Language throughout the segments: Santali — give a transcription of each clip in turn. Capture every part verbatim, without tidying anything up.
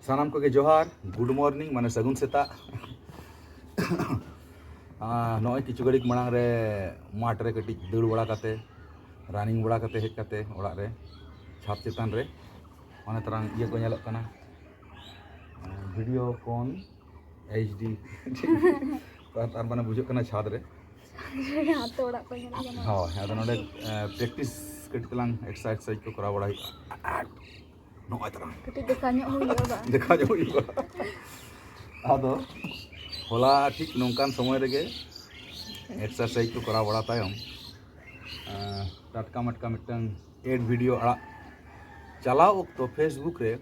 ᱥᱟᱱᱟᱢ ᱠᱚᱜᱮ ᱡᱚᱦᱟᱨ, ᱜᱩᱰ ᱢᱚᱨᱱᱤᱝ, ᱢᱟᱱᱮ ᱥᱟᱹᱜᱩᱱ ᱥᱮᱛᱟᱜ᱾ ᱟᱨ ᱱᱚᱜᱼᱚᱭ ᱠᱤᱪᱷᱩ ᱜᱷᱟᱹᱲᱤᱡ ᱢᱟᱲᱟᱝ ᱨᱮ ᱢᱟᱴᱷ ᱨᱮ ᱠᱟᱹᱴᱤᱡ ᱫᱟᱹᱲ ᱵᱟᱲᱟ ᱠᱟᱛᱮ, ᱨᱟᱱᱤᱝ ᱵᱟᱲᱟ ᱠᱟᱛᱮ ᱦᱮᱡ ᱠᱟᱛᱮ ᱚᱲᱟᱜ ᱨᱮ ᱪᱷᱟᱫᱽ ᱪᱮᱛᱟᱱ ᱨᱮ ᱚᱱᱮ ᱛᱟᱨᱟᱝ ᱤᱭᱟᱹ ᱠᱚ ᱧᱮᱞᱚᱜ ᱠᱟᱱᱟ, ᱵᱷᱤᱰᱤᱭᱳ ᱠᱚᱱ ᱮᱭᱤᱪ ᱰᱤ᱾ ᱟᱨ ᱟᱨ ᱢᱟᱱᱮ ᱵᱩᱡᱷᱟᱹᱜ ᱠᱟᱱᱟ ᱪᱷᱟᱫᱽ ᱨᱮ᱾ ᱟᱛᱳ ᱚᱲᱟᱜ ᱠᱚ ᱧᱮᱞᱚᱜ ᱠᱟᱱᱟ᱾ ᱦᱳᱭ, ᱟᱫᱚ ᱱᱚᱰᱮ ᱯᱨᱮᱠᱴᱤᱥ ᱠᱟᱹᱴᱤᱡ ᱛᱟᱞᱟᱝ ᱮᱠᱥᱟᱨᱥᱟᱭᱤᱡᱽ ᱠᱚ ᱠᱚᱨᱟᱣ ᱵᱟᱲᱟ ᱦᱩᱭᱩᱜᱼᱟ᱾ ᱱᱚᱜᱼᱚᱭ ᱛᱟᱞᱟᱝ᱾ ᱠᱟᱹᱴᱤᱡ ᱫᱮᱠᱷᱟ ᱧᱚᱜ ᱦᱩᱭᱩᱜᱼᱟ ᱵᱟᱝ? ᱫᱮᱠᱷᱟ ᱧᱚᱜ ᱦᱩᱭᱩᱜᱼᱟ᱾ ᱟᱫᱚ ᱦᱚᱞᱟ ᱴᱷᱤᱠ ᱱᱚᱝᱠᱟᱱ ᱥᱚᱢᱚᱭ ᱨᱮᱜᱮ ᱮᱠᱥᱟᱨᱥᱟᱭᱤᱡᱽ ᱠᱚ ᱠᱚᱨᱟᱣ ᱵᱟᱲᱟ ᱛᱟᱭᱚᱢ, ᱟᱸ, ᱴᱟᱴᱠᱟ ᱢᱟᱴᱠᱟ ᱢᱤᱫᱴᱟᱝ ᱮᱰ ᱵᱷᱤᱰᱤᱭᱳ ᱟᱲᱟᱜ ᱪᱟᱞᱟᱣ ᱚᱠᱛᱚ Facebook ᱨᱮ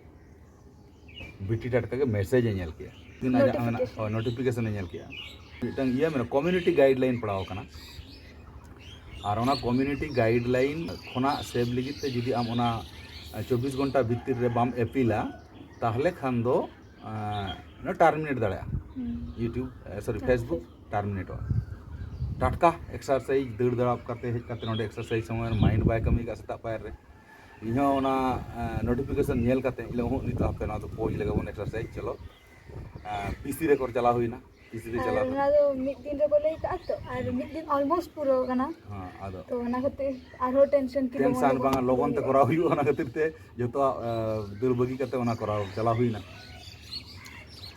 ᱵᱤᱴᱤ ᱴᱟᱴᱠᱟ ᱜᱮ ᱢᱮᱥᱮᱡᱽ ᱮ ᱧᱮᱞ ᱠᱮᱜᱼᱟ᱾ ᱛᱤᱱᱟᱹᱜ ᱟᱡᱟᱜ ᱢᱮᱱᱟᱜ, ᱱᱳᱴᱤᱯᱷᱤᱠᱮᱥᱚᱱ᱾ ᱦᱳᱭ, ᱱᱳᱴᱤᱯᱷᱤᱠᱮᱥᱚᱱ ᱮ ᱧᱮᱞ ᱠᱮᱜᱼᱟ᱾ ᱢᱤᱫᱴᱟᱝ ᱤᱭᱟᱹ ᱢᱮᱱᱟᱜᱼᱟ, ᱠᱚᱢᱤᱭᱩᱱᱤᱴᱤ ᱜᱟᱭᱤᱰ ᱞᱟᱭᱤᱱ ᱯᱟᱲᱟᱣ ᱟᱠᱟᱱᱟ᱾ ᱟᱨ ᱚᱱᱟ ᱠᱚᱢᱤᱭᱩᱱᱤᱴᱤ ᱜᱟᱭᱤᱰ ᱞᱟᱭᱤᱱ ᱠᱷᱚᱱᱟᱜ ᱥᱮᱵᱷ ᱞᱟᱹᱜᱤᱫ ᱛᱮ ᱡᱩᱫᱤ ᱟᱢ ᱚᱱᱟ ᱪᱚᱵᱵᱤᱥ ᱜᱷᱚᱱᱴᱟ ᱵᱷᱤᱛᱤᱨ ᱨᱮ ᱵᱟᱢ ᱮᱯᱤᱞᱟ, ᱛᱟᱦᱞᱮ ᱠᱷᱟᱱ ᱫᱚ, ᱟᱸ, ᱚᱱᱟ ᱴᱟᱨᱢᱤᱱᱮᱴ ᱫᱟᱲᱮᱭᱟᱜᱼᱟ᱾ ᱦᱩᱸ᱾ YouTube, ᱮ, ᱥᱚᱨᱤ, ᱟᱪᱪᱷᱟ᱾ Facebook ᱴᱟᱨᱢᱤᱱᱮᱴᱚᱜᱼᱟ᱾ ᱴᱟᱴᱠᱟ ᱮᱠᱥᱟᱨᱥᱟᱭᱤᱡᱽ, ᱫᱟᱹᱲ ᱫᱟᱲᱟᱵ ᱠᱟᱛᱮ ᱦᱮᱡ ᱠᱟᱛᱮ ᱱᱚᱰᱮ ᱮᱠᱥᱟᱨᱥᱟᱭᱤᱡᱽ ᱥᱚᱢᱚᱭ ᱢᱟᱭᱤᱱᱰ ᱵᱟᱭ ᱠᱟᱹᱢᱤ ᱠᱟᱜᱼᱟ ᱥᱮᱛᱟᱜ ᱯᱟᱭᱟᱨ ᱨᱮ᱾ ᱤᱧᱦᱚᱸ ᱚᱱᱟ, ᱮᱸ, ᱱᱳᱴᱤᱯᱷᱤᱠᱮᱥᱚᱱ ᱧᱮᱞ ᱠᱟᱛᱮ ᱤᱧ ᱞᱟᱹᱭᱟ, "ᱚᱦᱚᱸ, ᱱᱤᱛ ᱦᱟᱯᱮ ᱱᱚᱣᱟ ᱫᱚ ᱯᱚᱡᱽ ᱞᱮᱜᱮ ᱵᱚᱱ ᱮᱠᱥᱟᱨᱥᱟᱭᱤᱡᱽ, ᱪᱚᱞᱚ", ᱮᱸ, ᱯᱤ ᱥᱤ ᱨᱮᱠᱚᱨᱰ ᱪᱟᱞᱟᱣ ᱦᱩᱭᱱᱟ᱾ ᱯᱤ ᱥᱤ ᱨᱮ ᱟᱨ ᱪᱟᱞᱟᱣ ᱚᱱᱟ ᱠᱟᱛᱮ ᱫᱚ ᱢᱤᱫ ᱫᱤᱱ ᱨᱮᱠᱚ ᱞᱟᱹᱭ ᱠᱟᱜᱼᱟ ᱛᱚ, ᱟᱨ ᱢᱤᱫ ᱫᱤᱱ ᱚᱞᱢᱳᱥᱴ ᱯᱩᱨᱟᱹᱣ ᱠᱟᱱᱟ᱾ ᱦᱮᱸ, ᱟᱫᱚ ᱛᱚ ᱚᱱᱟ ᱠᱷᱟᱹᱛᱤᱨ ᱟᱨᱦᱚᱸ ᱴᱮᱱᱥᱚᱱ ᱠᱤ ᱴᱮᱱᱥᱚᱱ ᱞᱚᱜᱚᱱ ᱵᱟᱝ, ᱞᱚᱜᱚᱱ ᱛᱮ ᱦᱩᱭᱩᱜᱼᱟ᱾ ᱠᱚᱨᱟᱣ ᱦᱩᱭᱩᱜᱼᱟ, ᱚᱱᱟ ᱠᱷᱟᱹᱛᱤᱨ ᱛᱮ ᱡᱚᱛᱚᱣᱟᱜ, ᱮᱸ, ᱫᱟᱹᱲ ᱵᱟᱹᱜᱤ ᱠᱟᱛᱮ ᱚᱱᱟ ᱠᱚᱨᱟᱣ ᱪᱟᱞᱟᱣ ᱦᱩᱭᱱᱟ᱾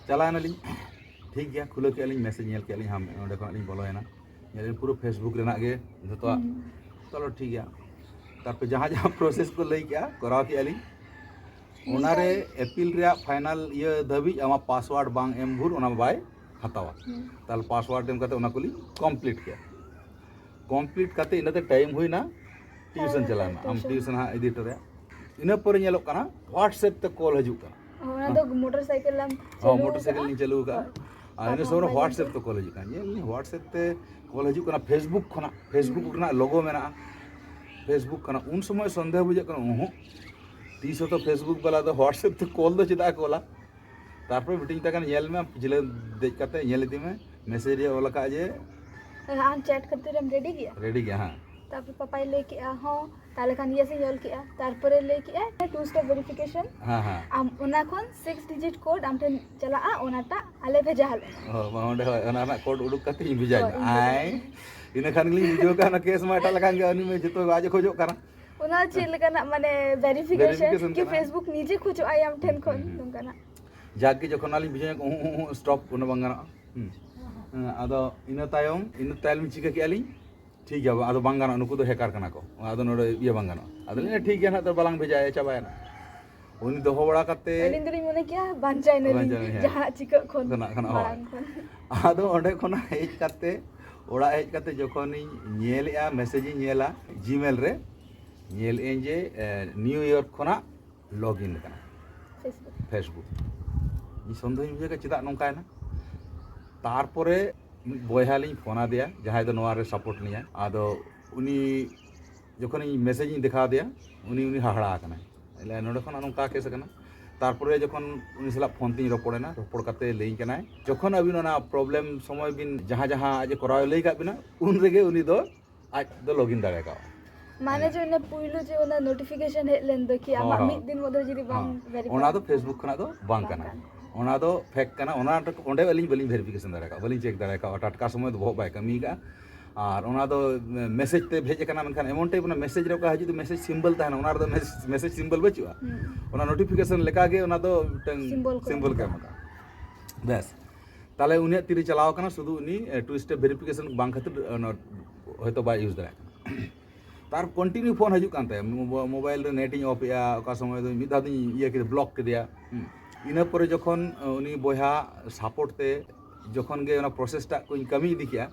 ᱪᱟᱞᱟᱣ ᱮᱱᱟᱞᱤᱧ, ᱴᱷᱤᱠ ᱜᱮᱭᱟ, ᱠᱷᱩᱞᱟᱹᱣ ᱠᱮᱜᱼᱟ ᱞᱤᱧ, ᱢᱮᱥᱮᱡᱽ ᱧᱮᱞ ᱠᱮᱜᱼᱟ ᱞᱤᱧ, ᱦᱟᱸ, ᱚᱸᱰᱮ ᱠᱷᱚᱱᱟᱜ ᱞᱤᱧ ᱵᱚᱞᱚᱭᱮᱱᱟ᱾ ᱧᱮᱞ ᱯᱩᱨᱟᱹ Facebook ᱨᱮᱱᱟᱜ ᱜᱮ ᱡᱚᱛᱚᱣᱟᱜ᱾ ᱦᱩᱸ᱾ ᱪᱚᱞᱚ ᱴᱷᱤᱠ ᱜᱮᱭᱟ᱾ ᱛᱟᱨᱯᱚᱨ ᱡᱟᱦᱟᱸ ᱡᱟᱦᱟᱸ ᱯᱨᱚᱥᱮᱥ ᱠᱚ ᱞᱟᱹᱭ ᱠᱮᱜᱼᱟ, ᱠᱚᱨᱟᱣ ᱠᱮᱜᱼᱟ ᱞᱤᱧ᱾ ᱚᱱᱟᱨᱮ ᱮᱯᱤᱞ ᱨᱮᱭᱟᱜ ᱯᱷᱟᱭᱱᱟᱞ ᱤᱭᱟᱹ ᱫᱷᱟᱹᱵᱤᱡ ᱟᱢᱟᱜ ᱯᱟᱥᱣᱟᱨᱰ ᱵᱟᱝ ᱮᱢ ᱵᱷᱳᱨ ᱚᱱᱟ ᱵᱟᱭ ᱦᱟᱛᱟᱣᱟ᱾ ᱦᱩᱸ᱾ ᱛᱟᱦᱞᱮ ᱯᱟᱥᱣᱟᱨᱰ ᱮᱢ ᱠᱟᱛᱮ ᱚᱱᱟ ᱠᱚᱞᱤᱧ ᱠᱚᱢᱯᱞᱤᱴ ᱠᱮᱜᱼᱟ᱾ ᱠᱚᱢᱯᱞᱤᱴ ᱠᱟᱛᱮ ᱤᱱᱟᱹᱛᱮ ᱴᱟᱭᱤᱢ ᱦᱩᱭᱱᱟ ᱴᱤᱭᱩᱥᱚᱱ ᱦᱳᱭ, ᱪᱟᱞᱟᱜ ᱨᱮᱱᱟᱜ᱾ ᱟᱢ ᱴᱤᱭᱩᱥᱚᱱ᱾ ᱴᱤᱭᱩᱥᱚᱱ ᱦᱟᱸᱜ ᱤᱫᱤ ᱦᱚᱴᱚ ᱨᱮᱭᱟᱜ᱾ ᱤᱱᱟᱹ ᱯᱚᱨᱮ ᱧᱮᱞᱚᱜ ᱠᱟᱱᱟ WhatsApp ᱛᱮ ᱠᱚᱞ ᱦᱤᱡᱩᱜ ᱠᱟᱱᱟ᱾ ᱚᱱᱟ ᱫᱚ ᱢᱚᱴᱚᱨ ᱥᱟᱭᱠᱮᱞ ᱞᱟᱝ ᱦᱚᱸ, ᱪᱟᱹᱞᱩ ᱢᱚᱴᱚᱨ ᱥᱟᱭᱠᱮᱞ ᱟᱠᱟᱫᱼᱟ᱾ ᱞᱤᱧ ᱪᱟᱹᱞᱩ ᱟᱠᱟᱫᱼᱟ᱾ ᱦᱳᱭ᱾ ᱟᱨ ᱤᱱᱟᱹ ᱥᱚᱢᱚᱭ ᱨᱮ ᱯᱟᱲᱦᱟᱣ WhatsApp ᱛᱮ ᱠᱚᱞ ᱦᱤᱡᱩᱜ ᱠᱟᱱᱟ᱾ ᱧᱮᱞ ᱫᱟᱞᱤᱧ WhatsApp ᱛᱮ ᱠᱚᱞ ᱦᱤᱡᱩᱜ ᱠᱟᱱᱟ, Facebook ᱠᱷᱚᱱᱟᱜ, Facebook ᱦᱩᱸ᱾ ᱨᱮᱱᱟᱜ ᱞᱳᱜᱳ ᱢᱮᱱᱟᱜᱼᱟ᱾ Facebook ᱠᱷᱚᱱᱟᱜ ᱩᱱ ᱥᱚᱢᱚᱭ ᱥᱚᱱᱫᱮᱦᱚ ᱵᱩᱡᱷᱟᱹᱜ ᱠᱟᱱᱟ, ᱩᱦᱩᱸ, ᱛᱤᱥ ᱦᱚᱸᱛᱚ Facebook ᱵᱟᱞᱟ ᱫᱚ WhatsApp ᱛᱮ ᱠᱚᱞ ᱫᱚ ᱪᱮᱫᱟᱜ ᱮ ᱠᱚᱞᱟ? ᱛᱟᱨᱯᱚᱨᱮ ᱢᱤᱴᱤᱝ ᱛᱟᱦᱮᱸ ᱠᱟᱱᱟ, ᱧᱮᱞ ᱢᱮ, ᱯᱤᱪᱷᱞᱟᱹ ᱫᱮᱡ ᱠᱟᱛᱮ ᱧᱮᱞ ᱤᱫᱤ ᱢᱮ, ᱢᱮᱥᱮᱡᱽ ᱨᱮ ᱚᱞ ᱟᱠᱟᱫ ᱡᱮ ᱟᱢ ᱪᱮᱴ ᱠᱷᱟᱹᱛᱤᱨ ᱮᱢ ᱨᱮᱰᱤ ᱜᱮᱭᱟ? ᱨᱮᱰᱤ ᱜᱮᱭᱟ, ᱦᱮᱸ᱾ ᱛᱟᱨᱯᱚᱨ ᱯᱟᱯᱟᱭ ᱞᱟᱹᱭ ᱠᱮᱜᱼᱟ, "ᱦᱚᱸ, ᱛᱟᱦᱚᱞᱮ ᱠᱷᱟᱱ yes ᱤᱧ ᱚᱞ ᱠᱮᱜᱼᱟ᱾" ᱛᱟᱨᱯᱚᱨᱮ ᱞᱟᱹᱭ ᱠᱮᱜᱼᱟᱭ, "two step verification, ᱦᱮᱸ ᱦᱮᱸ ᱟᱢ ᱚᱱᱟ ᱠᱷᱚᱱ six digit code ᱟᱢ ᱴᱷᱮᱱ ᱪᱟᱞᱟᱜᱼᱟ, ᱚᱱᱟᱴᱟᱜ ᱟᱞᱮ ᱵᱷᱮᱡᱟ ᱟᱞᱮ ᱢᱮ᱾" ᱚ, ᱢᱟ ᱚᱸᱰᱮ ᱦᱚᱸ ᱚᱱᱟ ᱨᱮᱱᱟᱜ ᱠᱳᱰ ᱩᱰᱩᱠ ᱠᱟᱛᱮ ᱤᱧ ᱵᱷᱮᱡᱟᱭ ᱦᱳᱭ, ᱢᱮ᱾ ᱤᱧ ᱵᱷᱮᱡᱟᱭ ᱟᱭ, ᱤᱱᱟᱹ ᱠᱷᱟᱱ ᱜᱮᱞᱤᱧ ᱵᱩᱡᱷᱟᱹᱣ ᱠᱟᱜᱼᱟ, ᱚᱱᱟ ᱠᱮᱥ ᱢᱟ ᱮᱴᱟᱜ ᱞᱮᱠᱟᱱ ᱜᱮ, ᱩᱱᱤ ᱢᱟ ᱡᱚᱛᱚ ᱟᱡ ᱠᱷᱚᱡᱚᱜ ᱠᱟᱱᱟ᱾ ᱚᱱᱟ ᱪᱮᱫ ᱞᱮᱠᱟᱱᱟᱜ ᱢᱟᱱᱮ verification Verification ᱠᱤ ᱠᱟᱱᱟ᱾ Facebook ᱱᱤᱡᱮ ᱠᱷᱚᱡᱚᱜ ᱟᱭ ᱟᱢ ᱴᱷᱮᱱ ᱠᱷᱚᱱ ᱦᱩᱸ, ᱦᱩᱸ᱾ ᱱᱚᱝᱠᱟᱱᱟᱜ? ᱡᱟᱠ ᱜᱮ ᱡᱚᱠᱷᱚᱱ ᱟᱹᱞᱤᱧ ᱵᱩᱡᱷᱟᱹᱣ ᱧᱟᱢ ᱠᱮᱫᱟ, ᱩᱦᱩᱸ, ᱩᱦᱩᱸ, ᱩᱦᱩᱸ, stop, ᱚᱱᱟ ᱵᱟᱝ ᱜᱟᱱᱚᱜᱼᱟ᱾ ᱦᱩᱸ᱾ ᱦᱮᱸ, ᱟᱫᱚ ᱤᱱᱟᱹ ᱛᱟᱭᱚᱢ, ᱤᱱᱟᱹ ᱛᱟᱭᱚᱢ ᱪᱤᱠᱟᱹ ᱠᱮᱜᱼᱟ ᱞᱤᱧ, ᱴᱷᱤᱠ ᱜᱮᱭᱟ, ᱟᱫᱚ ᱵᱟᱝ ᱜᱟᱱᱚᱜᱼᱟ, ᱱᱩᱠᱩ ᱫᱚ ᱦᱮᱠᱟᱨ ᱠᱟᱱᱟ ᱠᱚ, ᱟᱫᱚ ᱱᱚᱰᱮ ᱤᱭᱟᱹ ᱵᱟᱝ ᱜᱟᱱᱚᱜᱼᱟ᱾ ᱟᱫᱚ ᱞᱤᱧ ᱞᱟᱹᱭᱟ, "ᱴᱷᱤᱠ ᱜᱮᱭᱟ ᱱᱟᱦᱟᱜ, ᱛᱚ ᱵᱟᱞᱟᱝ ᱵᱷᱮᱡᱟᱭᱟ, ᱪᱟᱵᱟᱭᱮᱱᱟ᱾" ᱩᱱᱤ ᱫᱚᱦᱚ ᱵᱟᱲᱟ ᱠᱟᱛᱮ ᱟᱹᱞᱤᱧ ᱫᱚᱞᱤᱧ ᱢᱚᱱᱮ ᱠᱮᱭᱟ ᱵᱟᱧᱪᱟᱭ ᱱᱟᱞᱤᱧ ᱵᱟᱧᱪᱟᱣ ᱱᱟᱞᱤᱧ, ᱦᱮᱸ᱾ ᱡᱟᱦᱟᱸ ᱪᱤᱠᱟᱹᱜ ᱠᱷᱚᱱ ᱠᱷᱚᱱᱟᱜ, ᱠᱷᱚᱱᱟᱜ, ᱦᱳᱭ᱾ ᱢᱟᱲᱟᱝ ᱠᱷᱚᱱ᱾ ᱟᱫᱚ ᱚᱸᱰᱮ ᱠᱷᱚᱱᱟᱜ ᱦᱮᱡ ᱠᱟᱛᱮ, ᱚᱲᱟᱜ ᱦᱮᱡ ᱠᱟᱛᱮ ᱡᱚᱠᱷᱚᱱᱤᱧ ᱧᱮᱞᱮᱜᱼᱟ, ᱢᱮᱥᱮᱡᱽ ᱤᱧ ᱧᱮᱞᱟ ᱡᱤᱢᱮᱞ ᱨᱮ, ᱧᱮᱞᱮᱜᱼᱟᱹᱧ ᱡᱮ, ᱮ, ᱱᱤᱭᱩ ᱤᱭᱚᱨᱠ ᱠᱷᱚᱱᱟᱜ ᱞᱚᱜ ᱤᱱ ᱠᱟᱱᱟ Facebook᱾ Facebook᱾ ᱤᱧ ᱥᱚᱱᱫᱮᱦᱚᱧ ᱵᱩᱡᱷᱟᱹᱣ ᱠᱮᱫᱟ, ᱪᱮᱫᱟᱜ ᱱᱚᱝᱠᱟᱭᱮᱱᱟ? ᱛᱟᱨᱯᱚᱨᱮ ᱢᱤᱫ ᱵᱚᱭᱦᱟ ᱞᱤᱧ ᱯᱷᱳᱱ ᱟᱫᱮᱭᱟ, ᱡᱟᱦᱟᱸᱭ ᱫᱚ ᱱᱚᱣᱟ ᱨᱮ ᱥᱟᱯᱳᱨᱴ ᱞᱤᱧᱟᱭ᱾ ᱟᱫᱚ ᱩᱱᱤ ᱡᱚᱠᱷᱚᱱ ᱤᱧ ᱢᱮᱥᱮᱡᱽ ᱤᱧ ᱫᱮᱠᱷᱟᱣ ᱟᱫᱮᱭᱟ, ᱩᱱᱤ, ᱩᱱᱤ ᱦᱟᱦᱟᱲᱟ ᱟᱠᱟᱱᱟᱭ᱾ ᱞᱟᱹᱭᱟ, "ᱱᱚᱰᱮ ᱠᱷᱚᱱᱟᱜ ᱱᱚᱝᱠᱟ ᱠᱮᱥ ᱟᱠᱟᱱᱟ?" ᱛᱟᱨᱯᱚᱨᱮ ᱡᱚᱠᱷᱚᱱ ᱩᱱᱤ ᱥᱟᱞᱟᱜ ᱯᱷᱳᱱ ᱛᱤᱧ ᱨᱚᱯᱚᱲᱮᱱᱟ, ᱨᱚᱯᱚᱲ ᱠᱟᱛᱮ ᱞᱟᱹᱭᱟᱹᱧ ᱠᱟᱱᱟᱭ, "ᱡᱚᱠᱷᱚᱱ ᱟᱹᱵᱤᱱ ᱚᱱᱟ ᱯᱨᱚᱵᱞᱮᱢ ᱥᱚᱢᱚᱭ ᱵᱤᱱ ᱡᱟᱦᱟᱸ ᱡᱟᱦᱟᱸ ᱟᱡ ᱮ ᱠᱚᱨᱟᱣ ᱞᱟᱹᱭ ᱠᱟᱜ ᱵᱤᱱᱟ, ᱩᱱ ᱨᱮᱜᱮ ᱩᱱᱤ ᱫᱚ ᱟᱡ ᱫᱚ ᱞᱚᱜ ᱤᱱ ᱫᱟᱲᱮ ᱠᱟᱣᱟ᱾" ᱢᱟᱱᱮ ᱡᱮ ᱚᱱᱟ ᱯᱩᱭᱞᱩ ᱡᱮ ᱚᱱᱟ ᱱᱳᱴᱤᱯᱷᱤᱠᱮᱥᱚᱱ ᱦᱮᱡ ᱞᱮᱱ ᱫᱚ ᱠᱤ ᱦᱚᱸ, ᱟᱢᱟᱜ ᱦᱚᱸ᱾ ᱢᱤᱫ ᱫᱤᱱ ᱢᱚᱫᱽᱫᱷᱮ ᱡᱩᱫᱤ ᱵᱟᱢ ᱦᱚᱸ᱾ ᱵᱷᱮᱨᱤᱯᱷᱟᱭ ᱚᱱᱟ ᱫᱚ ᱞᱮᱠᱷᱟᱱ᱾ ᱯᱷᱮᱥᱵᱩᱠ ᱠᱷᱚᱱᱟᱜ ᱫᱚ ᱵᱟᱝ ᱵᱟᱝ ᱠᱟᱱᱟ᱾ ᱠᱟᱱᱟ᱾ ᱚᱱᱟ ᱫᱚ ᱯᱷᱮᱠ ᱠᱟᱱᱟ᱾ ᱚᱱᱟ ᱚᱸᱰᱮ ᱟᱹᱞᱤᱧ ᱵᱟᱹᱞᱤᱧ ᱵᱷᱮᱨᱤᱯᱷᱤᱠᱮᱥᱚᱱ ᱫᱟᱲᱮ ᱠᱟᱣᱟ, ᱵᱟᱹᱞᱤᱧ ᱪᱮᱠ ᱫᱟᱲᱮ ᱠᱟᱣᱟ, ᱴᱟᱴᱠᱟ ᱥᱚᱢᱚᱭ ᱫᱚ ᱵᱚᱦᱚᱜ ᱵᱟᱭ ᱠᱟᱹᱢᱤ ᱠᱟᱜᱼᱟ᱾ ᱟᱨ ᱚᱱᱟ ᱫᱚ ᱢᱮᱥᱮᱡᱽ ᱛᱮ ᱦᱮᱡ ᱟᱠᱟᱱᱟ, ᱢᱮᱱᱠᱷᱟᱱ ᱮᱢᱚᱱ ᱴᱟᱭᱤᱯ ᱚᱱᱟ ᱢᱮᱥᱮᱡᱽ ᱨᱮ ᱚᱠᱟ ᱦᱤᱡᱩᱜ ᱫᱚ ᱢᱮᱥᱮᱡᱽ ᱥᱤᱢᱵᱚᱞ ᱛᱟᱦᱮᱱᱟ, ᱚᱱᱟ ᱨᱮᱫᱚ ᱢᱮᱥᱮᱡᱽ ᱥᱤᱢᱵᱚᱞ ᱵᱟᱹᱪᱩᱜᱼᱟ᱾ ᱦᱩᱸ᱾ ᱚᱱᱟ ᱱᱳᱴᱤᱯᱷᱤᱠᱮᱥᱚᱱ ᱞᱮᱠᱟᱜᱮ ᱚᱱᱟ ᱫᱚ ᱢᱤᱫᱴᱟᱝ ᱥᱤᱢᱵᱚᱞ ᱠᱚ ᱥᱤᱢᱵᱚᱞ ᱮᱢ ᱠᱚ ᱮᱢ ᱟᱠᱟᱫᱟ᱾ ᱵᱮᱥ, ᱛᱟᱦᱚᱞᱮ ᱩᱱᱤᱭᱟᱜ ᱛᱤᱨᱮ ᱪᱟᱞᱟᱣ ᱟᱠᱟᱱᱟ ᱥᱩᱫᱷᱩ ᱩᱱᱤ ᱴᱩ ᱥᱴᱮᱯ ᱵᱷᱮᱨᱤᱯᱷᱤᱠᱮᱥᱚᱱ ᱵᱟᱝ ᱠᱷᱟᱹᱛᱤᱨ, ᱚᱱᱟ ᱦᱚᱭᱛᱳ ᱵᱟᱭ ᱤᱭᱩᱡᱽ ᱫᱟᱲᱮᱭᱟᱜ ᱠᱟᱱᱟ᱾ ᱛᱟᱨ ᱠᱚᱱᱴᱤᱱᱤᱭᱩ ᱯᱷᱳᱱ ᱦᱤᱡᱩᱜ ᱠᱟᱱ ᱛᱟᱭᱟ, ᱢᱳ-, ᱢᱳᱵᱟᱭᱤᱞ ᱨᱮ ᱱᱮᱴ ᱤᱧ ᱚᱯᱷ ᱮᱜᱼᱟ, ᱚᱠᱟ ᱥᱚᱢᱚᱭ ᱫᱚ ᱢᱤᱫ ᱫᱷᱟᱣ ᱫᱚᱧ ᱤᱭᱟᱹ ᱠᱮᱫᱮ, ᱵᱞᱚᱠ ᱠᱮᱫᱮᱭᱟ᱾ ᱦᱩᱸ᱾ ᱤᱱᱟᱹ ᱯᱚᱨᱮ ᱡᱚᱠᱷᱚᱱ ᱩᱱᱤ ᱵᱚᱭᱦᱟ ᱥᱟᱯᱳᱨᱴ ᱛᱮ ᱡᱚᱠᱷᱚᱱ ᱜᱮ ᱚᱱᱟ ᱯᱨᱚᱥᱮᱥ ᱴᱟᱜ ᱠᱚᱧ ᱠᱟᱹᱢᱤ ᱤᱫᱤ ᱠᱮᱜᱼᱟ,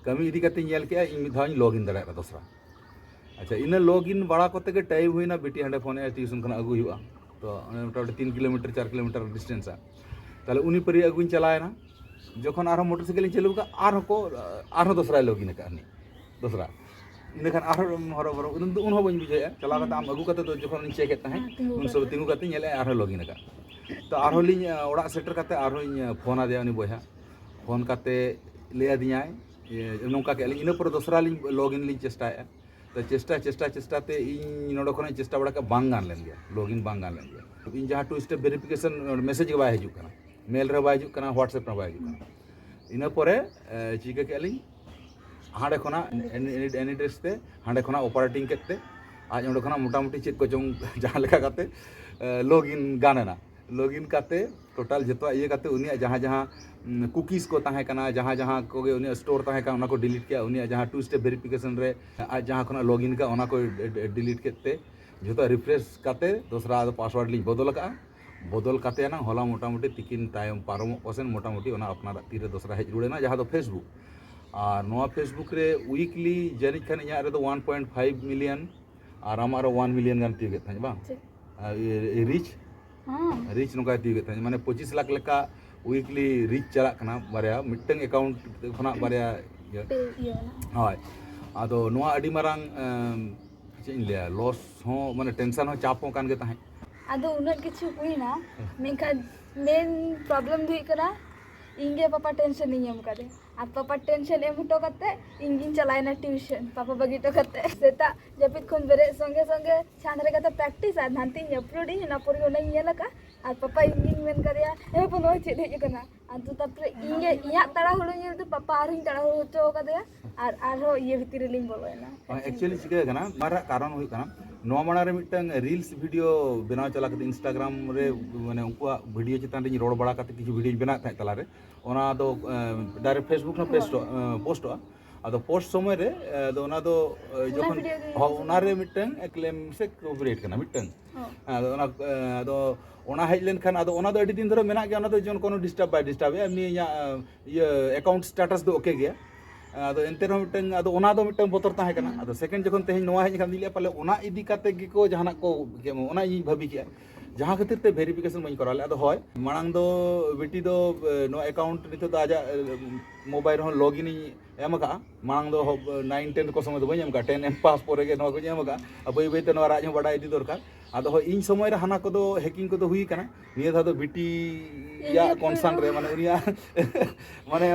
ᱠᱟᱹᱢᱤ ᱤᱫᱤ ᱠᱟᱛᱮᱧ ᱧᱮᱞ ᱠᱮᱜᱼᱟ ᱤᱧ ᱢᱤᱫ ᱫᱷᱟᱣ ᱤᱧ ᱞᱚᱜ ᱤᱱ ᱫᱟᱲᱮᱭᱟᱜᱼᱟ ᱫᱚᱥᱨᱟ᱾ ᱟᱪᱪᱷᱟ, ᱤᱱᱟᱹ ᱞᱚᱜ ᱤᱱ ᱵᱟᱲᱟ ᱠᱚᱛᱮ ᱜᱮ ᱴᱟᱭᱤᱢ ᱦᱩᱭᱱᱟ, ᱵᱤᱴᱤ ᱦᱟᱸᱰᱮ ᱯᱷᱳᱱ ᱮᱜᱼᱟ, ᱴᱤᱭᱩᱥᱚᱱ ᱠᱷᱚᱱᱟᱜ ᱟᱹᱜᱩ ᱦᱩᱭᱩᱜᱼᱟ᱾ ᱛᱚ ᱚᱱᱮ ᱢᱚᱴᱟᱢᱩᱴᱤ ᱛᱤᱱ ᱠᱤᱞᱳᱢᱤᱴᱟᱨ, ᱪᱟᱨ ᱠᱤᱞᱳᱢᱤᱴᱟᱨ ᱰᱤᱥᱴᱮᱱᱥᱟ᱾ ᱛᱟᱦᱞᱮ ᱩᱱᱤ ᱯᱟᱹᱨᱤ ᱟᱹᱜᱩᱧ ᱪᱟᱞᱟᱣᱮᱱᱟ᱾ ᱡᱚᱠᱷᱚᱱ ᱟᱨᱦᱚᱸ ᱢᱚᱴᱚᱨ ᱥᱟᱭᱠᱮᱞ ᱤᱧ ᱪᱟᱹᱞᱩ ᱠᱟᱜᱼᱟ, ᱟᱨᱦᱚᱸ ᱠᱚ, ᱟᱨᱦᱚᱸ ᱫᱚᱥᱨᱟᱭ ᱞᱚᱜ ᱤᱱ ᱟᱠᱟᱫ ᱩᱱᱤ, ᱫᱚᱥᱨᱟ᱾ ᱤᱱᱟᱹᱠᱷᱟᱱ ᱟᱨᱦᱚᱸ ᱦᱚᱨᱚᱵᱚᱨᱚ, ᱩᱱ ᱫᱚ, ᱩᱱ ᱦᱚᱸ ᱵᱟᱹᱧ ᱵᱩᱡᱷᱟᱹᱣᱮᱫᱼᱟ᱾ ᱪᱟᱞᱟᱣ ᱠᱟᱛᱮ ᱟᱢ ᱟᱹᱜᱩ ᱠᱟᱛᱮ ᱫᱚ ᱡᱚᱠᱷᱚᱱ ᱤᱧ ᱪᱮᱠ ᱮᱫ ᱛᱟᱦᱮᱸᱫ, ᱦᱮᱸ, ᱛᱤᱸᱜᱩ ᱩᱱ ᱥᱚᱢᱚᱭ ᱛᱤᱸᱜᱩ ᱠᱟᱛᱮ ᱧᱮᱞᱮᱫᱼᱟ ᱟᱨᱦᱚᱸ ᱞᱚᱜ ᱤᱱ ᱟᱠᱟᱫ᱾ ᱛᱚ ᱟᱨᱦᱚᱸ ᱞᱤᱧ, ᱚᱲᱟᱜ ᱥᱮᱴᱮᱨ ᱠᱟᱛᱮ ᱟᱨᱦᱚᱸᱧ ᱯᱷᱳᱱ ᱟᱫᱮᱭᱟ ᱩᱱᱤ ᱵᱚᱭᱦᱟ᱾ ᱯᱷᱳᱱ ᱠᱟᱛᱮ ᱞᱟᱹᱭ ᱟᱹᱫᱤᱧᱟᱭ, ᱤᱭᱟᱹ, ᱱᱚᱝᱠᱟ ᱠᱮᱫ ᱞᱤᱧ, ᱤᱱᱟᱹ ᱯᱚᱨᱮ ᱫᱚᱥᱨᱟ ᱞᱤᱧ ᱞᱚᱜᱤᱱ ᱞᱤᱧ ᱪᱮᱥᱴᱟᱭᱮᱫᱼᱟ᱾ ᱛᱚ ᱪᱮᱥᱴᱟ ᱪᱮᱥᱴᱟ ᱪᱮᱥᱴᱟ ᱛᱮ ᱤᱧ ᱱᱚᱰᱮ ᱠᱷᱚᱱᱟᱜ ᱤᱧ ᱪᱮᱥᱴᱟ ᱵᱟᱲᱟ ᱠᱮᱫᱼᱟ, ᱵᱟᱝ ᱜᱟᱱ ᱞᱮᱱ ᱜᱮᱭᱟ, ᱞᱚᱜᱤᱱ ᱵᱟᱝ ᱜᱟᱱ ᱞᱮᱱ ᱜᱮᱭᱟ᱾ ᱤᱧ ᱡᱟᱦᱟᱸ ᱴᱩ ᱥᱴᱮᱯ ᱵᱷᱮᱨᱤᱯᱷᱤᱠᱮᱥᱚᱱ ᱢᱮᱥᱮᱡᱽ ᱜᱮ ᱵᱟᱭ ᱦᱤᱡᱩᱜ ᱠᱟᱱᱟ, ᱢᱮᱞ ᱨᱮ ᱵᱟᱭ ᱦᱤᱡᱩᱜ ᱠᱟᱱᱟ, ᱦᱳᱣᱟᱴᱥᱮᱯ ᱨᱮ ᱵᱟᱭ ᱦᱤᱡᱩᱜ ᱠᱟᱱᱟ᱾ ᱤᱱᱟᱹ ᱯᱚᱨᱮ ᱮ, ᱪᱤᱠᱟᱹ ᱠᱮᱫᱼᱟ ᱞᱤᱧ, ᱦᱟᱸᱰᱮ ᱠᱷᱚᱱᱟᱜ ᱮᱱᱤ ᱰᱮᱥᱠ ᱛᱮ, ᱦᱟᱸᱰᱮ ᱠᱷᱚᱱᱟᱜ ᱚᱯᱟᱨᱮᱴᱤᱝ ᱠᱮᱫ ᱛᱮ, ᱟᱡ ᱚᱸᱰᱮ ᱠᱷᱚᱱᱟᱜ ᱢᱚᱴᱟᱢᱩᱴᱤ ᱪᱮᱫ ᱠᱚᱪᱚᱝ ᱡᱟᱦᱟᱸ ᱞᱮᱠᱟ ᱠᱟᱛᱮ ᱞᱚᱜᱤᱱ ᱜᱟᱱ ᱮᱱᱟ᱾ ᱞᱚᱜᱤᱱ ᱠᱟᱛᱮ ᱴᱳᱴᱟᱞ ᱡᱚᱛᱚᱣᱟᱜ ᱤᱭᱟᱹ ᱠᱟᱛᱮ ᱩᱱᱤᱭᱟᱜ ᱡᱟᱦᱟᱸ ᱡᱟᱦᱟᱸ ᱠᱩᱠᱤᱡᱽ ᱠᱚ ᱛᱟᱦᱮᱸ ᱠᱟᱱᱟ, ᱡᱟᱦᱟᱸ ᱡᱟᱦᱟᱸ ᱠᱚᱜᱮ ᱩᱱᱤᱭᱟᱜ ᱥᱴᱳᱨ ᱛᱟᱦᱮᱸ ᱠᱟᱱᱟ, ᱚᱱᱟ ᱠᱚ ᱰᱤᱞᱤᱴ ᱠᱮᱫᱼᱟ᱾ ᱩᱱᱤᱭᱟᱜ ᱡᱟᱦᱟᱸ ᱴᱩ ᱥᱴᱮᱯ ᱵᱷᱮᱨᱤᱯᱷᱤᱠᱮᱥᱚᱱ ᱨᱮ ᱟᱡ ᱡᱟᱦᱟᱸ ᱠᱷᱚᱱᱟᱜ ᱞᱚᱜᱤᱱ ᱠᱟᱜᱼᱟ, ᱚᱱᱟ ᱠᱚ ᱰᱤᱞᱤᱴ ᱠᱮᱫ ᱛᱮ ᱡᱚᱛᱚ ᱨᱤᱯᱷᱨᱮᱥ ᱠᱟᱛᱮ ᱫᱚᱥᱨᱟ ᱟᱫᱚ ᱯᱟᱥᱣᱟᱨᱰ ᱞᱤᱧ ᱵᱚᱫᱚᱞ ᱟᱠᱟᱫᱼᱟ᱾ ᱵᱚᱫᱚᱞ ᱠᱟᱛᱮ ᱮᱱᱟᱝ ᱦᱚᱞᱟ ᱢᱚᱴᱟᱢᱩᱴᱤ ᱛᱤᱠᱤᱱ ᱛᱟᱭᱚᱢ ᱯᱟᱨᱚᱢᱚᱜ ᱠᱚ ᱥᱮᱱ ᱢᱚᱴᱟᱢᱩᱴᱤ ᱚᱱᱟ ᱟᱯᱱᱟᱨᱟᱜ ᱛᱤᱨᱮ ᱫᱚᱥᱨᱟ ᱦᱮᱡ ᱨᱩᱣᱟᱹᱲ ᱮᱱᱟ, ᱡᱟᱦᱟᱸ ᱫᱚ ᱯᱷᱮᱥᱵᱩᱠ᱾ ᱟᱨ ᱱᱚᱣᱟ ᱯᱷᱮᱥᱵᱩᱠ ᱨᱮ ᱩᱭᱤᱠᱞᱤ ᱡᱟᱹᱱᱤᱡ ᱠᱷᱟᱱ ᱤᱧᱟᱹᱜ ᱨᱮᱫᱚ ᱚᱣᱟᱱ ᱯᱚᱭᱮᱱᱴ ᱯᱷᱟᱭᱤᱵᱷ ᱢᱤᱞᱤᱭᱚᱱ ᱟᱨ ᱟᱢᱟᱜ ᱨᱮ ᱚᱣᱟᱱ ᱢᱤᱞᱤᱭᱚᱱ ᱜᱟᱱ ᱛᱤᱭᱳᱜᱮᱫ ᱛᱟᱦᱮᱸᱫ ᱵᱟᱝ? ᱪᱮᱫ? ᱟᱨ ᱤᱭᱟᱹ, ᱨᱤᱪ? ᱦᱮᱸ᱾ ᱨᱤᱪ ᱱᱚᱝᱠᱟᱭ ᱛᱤᱭᱳᱜᱮᱫ ᱛᱟᱦᱮᱸᱫ, ᱢᱟᱱᱮ ᱯᱚᱸᱪᱤᱥ ᱞᱟᱠᱷ ᱞᱮᱠᱟ ᱩᱭᱤᱠᱞᱤ ᱨᱤᱪ ᱪᱟᱞᱟᱜ ᱠᱟᱱᱟ, ᱵᱟᱨᱭᱟ ᱢᱤᱫᱴᱟᱝ ᱮᱠᱟᱣᱩᱱᱴ ᱠᱷᱚᱱᱟᱜ ᱵᱟᱨᱭᱟ ᱤᱭᱟᱹ᱾ ᱯᱮ ᱤᱭᱟᱹ ᱢᱮᱱᱟᱜᱼᱟ᱾ ᱦᱳᱭ, ᱟᱫᱚ ᱱᱚᱣᱟ ᱟᱹᱰᱤ ᱢᱟᱨᱟᱝ ᱮᱢ, ᱪᱮᱫ ᱤᱧ ᱞᱟᱹᱭᱟ, ᱞᱚᱥ ᱦᱚᱸ, ᱢᱟᱱᱮ ᱴᱮᱱᱥᱚᱱ ᱦᱚᱸ, ᱪᱟᱯ ᱦᱚᱸ ᱠᱟᱱ ᱜᱮ ᱛᱟᱦᱮᱸᱫ᱾ ᱟᱫᱚ ᱩᱱᱟᱹᱜ ᱠᱤᱪᱷᱩ ᱦᱩᱭᱱᱟ, ᱢᱮᱱᱠᱷᱟᱱ ᱢᱮᱱ ᱯᱨᱚᱵᱞᱮᱢ ᱫᱚ ᱦᱩᱭᱩᱜ ᱠᱟᱱᱟ, ᱤᱧ ᱜᱮ ᱯᱟᱯᱟ ᱴᱮᱱᱥᱚᱱ ᱤᱧ ᱮᱢ ᱠᱟᱫᱮ᱾ ᱟᱨ ᱯᱟᱯᱟ ᱴᱮᱱᱥᱚᱱ ᱮᱢ ᱦᱚᱴᱚ ᱠᱟᱛᱮ ᱤᱧ ᱜᱤᱧ ᱪᱟᱞᱟᱣᱮᱱᱟ ᱴᱤᱭᱩᱥᱚᱱ, ᱯᱟᱯᱟ ᱵᱟᱹᱜᱤ ᱦᱚᱴᱚ ᱠᱟᱛᱮ᱾ ᱥᱮᱛᱟᱜ ᱡᱟᱹᱯᱤᱫ ᱠᱷᱚᱱ ᱵᱮᱨᱮᱫ ᱥᱚᱸᱜᱮ ᱥᱚᱸᱜᱮ ᱪᱷᱟᱸᱫᱽ ᱨᱮ ᱠᱟᱛᱮ ᱯᱨᱮᱠᱴᱤᱥ, ᱟᱨ ᱱᱟᱱᱛᱮᱧ ᱟᱯᱞᱳᱰ ᱤᱧ, ᱚᱱᱟ ᱯᱚᱨᱮ ᱚᱱᱟᱧ ᱧᱮᱞ ᱟᱠᱟᱫ᱾ ᱟᱨ ᱯᱟᱯᱟ ᱤᱧ ᱜᱤᱧ ᱢᱮᱱ ᱠᱟᱫᱮᱭᱟ, "ᱮ ᱯᱟᱯᱟ, ᱱᱚᱣᱟ ᱪᱮᱫ ᱦᱮᱡ ᱟᱠᱟᱱᱟ?" ᱟᱫᱚ ᱛᱟᱨᱯᱚᱨᱮ ᱤᱧ ᱜᱮ ᱤᱧᱟᱹᱜ ᱛᱟᱲᱟᱦᱩᱲᱳ ᱧᱮᱞ ᱛᱮ ᱯᱟᱯᱟ ᱟᱨᱦᱚᱸᱧ ᱛᱟᱲᱟᱦᱩᱲᱳ ᱦᱚᱪᱚ ᱠᱟᱫᱮᱭᱟ, ᱟᱨ ᱟᱨᱦᱚᱸ ᱤᱭᱟᱹ ᱵᱷᱤᱛᱤᱨ ᱨᱮᱞᱤᱧ ᱵᱚᱞᱚᱭᱮᱱᱟ᱾ ᱮᱠᱪᱩᱭᱮᱞᱤ ᱪᱤᱠᱟᱹ ᱠᱟᱱᱟ, ᱢᱟᱨᱟᱜ ᱠᱟᱨᱚᱱ ᱦᱩᱭᱩᱜ ᱠᱟᱱᱟ, ᱱᱚᱣᱟ ᱢᱟᱲᱟᱝ ᱨᱮ ᱢᱤᱫᱴᱟᱝ ᱨᱤᱞᱥ ᱵᱷᱤᱰᱤᱭᱳ ᱵᱮᱱᱟᱣ ᱪᱟᱞᱟᱣ ᱠᱟᱛᱮ ᱤᱱᱥᱴᱟᱜᱨᱟᱢ ᱨᱮ, ᱢᱟᱱᱮ ᱩᱱᱠᱩᱣᱟᱜ ᱵᱷᱤᱰᱤᱭᱳ ᱪᱮᱛᱟᱱ ᱨᱮᱧ ᱨᱚᱲ ᱵᱟᱲᱟ ᱠᱟᱛᱮ ᱠᱤᱪᱷᱩ ᱵᱷᱤᱰᱤᱭᱳᱧ ᱵᱮᱱᱟᱣᱮᱫ ᱛᱟᱦᱮᱸᱫ ᱛᱟᱞᱟᱨᱮ, ᱚᱱᱟ ᱫᱚ ᱰᱟᱭᱨᱮᱠᱴ ᱯᱷᱮᱥᱵᱩᱠ ᱨᱮ ᱯᱳᱥᱴᱚᱜᱼᱟ, ᱯᱳᱥᱴᱚᱜᱼᱟ᱾ ᱟᱫᱚ ᱯᱳᱥᱴ ᱥᱚᱢᱚᱭ ᱨᱮ ᱟᱫᱚ ᱚᱱᱟ ᱫᱚ ᱚᱱᱟ ᱡᱚᱠᱷᱚᱱ ᱵᱷᱤᱰᱤᱭᱳ ᱜᱮ ᱦᱚ-, ᱚᱱᱟ ᱨᱮ ᱢᱤᱫᱴᱟᱝ ᱠᱞᱮᱢ ᱥᱮ ᱠᱚᱯᱤᱨᱟᱭᱤᱴ ᱠᱟᱱᱟ ᱢᱤᱫᱴᱟᱝ᱾ ᱦᱚᱸ᱾ ᱟᱫᱚ ᱚᱱᱟ ᱟᱫᱚ ᱚᱱᱟ ᱦᱮᱡ ᱞᱮᱱᱠᱷᱟᱱ ᱟᱫᱚ ᱚᱱᱟ ᱫᱚ ᱟᱹᱰᱤ ᱫᱤᱱ ᱫᱷᱚᱨᱮ ᱢᱮᱱᱟᱜ ᱜᱮᱭᱟ, ᱚᱱᱟ ᱫᱚ ᱡᱮᱢᱚᱱ ᱠᱳᱱᱳ ᱰᱤᱥᱴᱟᱨᱵ ᱵᱟᱭ ᱰᱤᱥᱴᱟᱨᱵ ᱮᱜᱼᱟ, ᱮᱢᱱᱤ ᱤᱧᱟᱹᱜ ᱤᱭᱟᱹ ᱮᱠᱟᱣᱩᱱᱴ ᱥᱴᱮᱴᱟᱥ ᱫᱚ ᱳᱠᱮ ᱜᱮᱭᱟ᱾ ᱟᱫᱚ ᱮᱱᱛᱮ ᱨᱮᱦᱚᱸ ᱢᱤᱫᱴᱟᱝ, ᱟᱫᱚ ᱚᱱᱟ ᱫᱚ ᱢᱤᱫᱴᱟᱝ ᱵᱚᱛᱚᱨ ᱛᱟᱦᱮᱸ ᱠᱟᱱᱟ᱾ ᱦᱩᱸ᱾ ᱟᱫᱚ ᱥᱮᱠᱮᱱᱰ ᱡᱚᱠᱷᱚᱱ ᱛᱮᱦᱮᱧ ᱱᱚᱣᱟ ᱦᱮᱡ ᱮᱱ ᱠᱷᱟᱱ ᱫᱚᱧ ᱞᱟᱹᱭᱟ ᱯᱟᱞᱮ ᱚᱱᱟ ᱤᱫᱤ ᱠᱟᱛᱮ ᱜᱮᱠᱚ ᱡᱟᱦᱟᱱᱟᱜ ᱠᱚ ᱮᱢᱚᱜ, ᱚᱱᱟ ᱤᱧᱤᱧ ᱵᱷᱟᱹᱵᱤ ᱠᱮᱜᱼᱟ, ᱡᱟᱦᱟᱸ ᱠᱷᱟᱹᱛᱤᱨ ᱛᱮ ᱵᱷᱮᱨᱤᱯᱷᱤᱠᱮᱥᱚᱱ ᱵᱟᱹᱧ ᱠᱚᱨᱟᱣ ᱞᱮᱫᱼᱟ᱾ ᱟᱫᱚ ᱦᱳᱭ, ᱢᱟᱲᱟᱝ ᱫᱚ ᱵᱤᱴᱤ ᱫᱚ ᱮ, ᱱᱚᱣᱟ ᱮᱠᱟᱣᱩᱱᱴ ᱱᱤᱛᱚᱜ ᱫᱚ ᱟᱡᱟᱜ ᱮ, ᱢᱳᱵᱟᱭᱤᱞ ᱨᱮᱦᱚᱸ ᱞᱚᱜ ᱤᱱᱤᱧ ᱮᱢ ᱟᱠᱟᱫᱼᱟ᱾ ᱢᱟᱲᱟᱝ ᱫᱚ ᱦᱚ-, ᱱᱟᱭᱤᱱ ᱴᱮᱱ ᱠᱚ ᱥᱚᱢᱚᱭ ᱫᱚ ᱵᱟᱹᱧ ᱮᱢ ᱟᱠᱟᱫᱼᱟ, ᱴᱮᱱ ᱮᱢ ᱯᱟᱥ ᱯᱚᱨᱮ ᱜᱮ ᱱᱚᱣᱟ ᱠᱚᱧ ᱮᱢ ᱟᱠᱟᱫᱼᱟ᱾ ᱟᱨ ᱵᱟᱹᱭ ᱵᱟᱹᱭ ᱛᱮ ᱱᱚᱣᱟ ᱨᱟᱡᱽ ᱦᱚᱸ ᱵᱟᱰᱟᱭ ᱤᱫᱤ ᱫᱚᱨᱠᱟᱨ᱾ ᱟᱫᱚ ᱦᱳᱭ, ᱤᱧ ᱥᱚᱢᱚᱭ ᱨᱮ ᱦᱟᱱᱟ ᱠᱚᱫᱚ ᱦᱮᱠᱤᱝ ᱠᱚᱫᱚ ᱦᱩᱭ ᱠᱟᱱᱟ᱾ ᱱᱤᱭᱟᱹ ᱫᱷᱟᱣ ᱫᱚ ᱵᱤᱴᱤᱭᱟᱜ ᱤᱭᱟᱹ ᱠᱚᱱᱥᱟᱨᱱ ᱨᱮ, ᱢᱟᱱᱮ ᱩᱱᱤᱭᱟᱜ ᱢᱟᱱᱮ